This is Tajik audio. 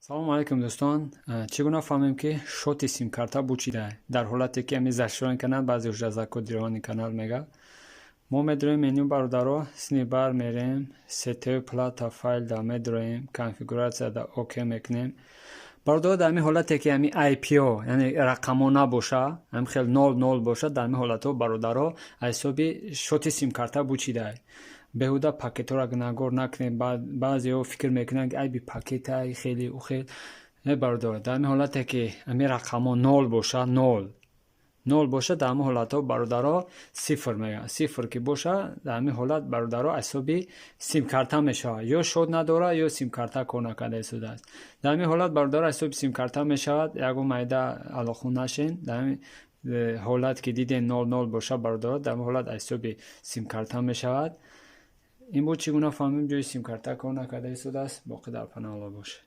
Салому алайкум, дӯстон. Чӣ гуна фаҳмем, ки шоти симкарта бучида? Дар ҳолате ки ами зашифровани канал, баъзе уже закодировани канал мега. Мо медроем меню, бародаро, снибар мерем, сетевой плата, файлда медроем, конфигуратсияда ОК мекунем. Бародаро, дар ҳамин ҳолате ки ҳами IPо, яъне рақамҳо набоша, ҳамин хел нол нол боша, дар ҳамин ҳолатҳо, бародаро, аз ҳисоби шоти симкарта бучида. Беҳуда пакетҳоро гунаҳгор накунем. Баъзеҳо фикр мекунанд, ки айби пакетай, хеле ухел. Не, бародаро, дар ҳамин ҳолате ки ҳамин рақамҳо нол боша, нол нол боша, дар ҳамин ҳолатҳо, бародаро, сифр мегӯянд. Сифр ки боша, дар ҳамин ҳолат, бародаро, аз ҳисоби симкарта мешавад. Ё шот надорад, ё симкарта кор накарда истодааст. Дар ҳамин ҳолат, бародаро, аз ҳисоби симкарта мешавад. Ягон майда алоқун нашен. Дар ҳамин ҳолат ки дидем, нол нол боша, бародаро, дар ҳамин ҳолат аз ҳисоби симкарта мешавад. Ин буд, чӣ гуна фаҳмем, ҷои симкарта кор накарда истодааст. Боқӣ дар паноҳ Аллоҳ бошед.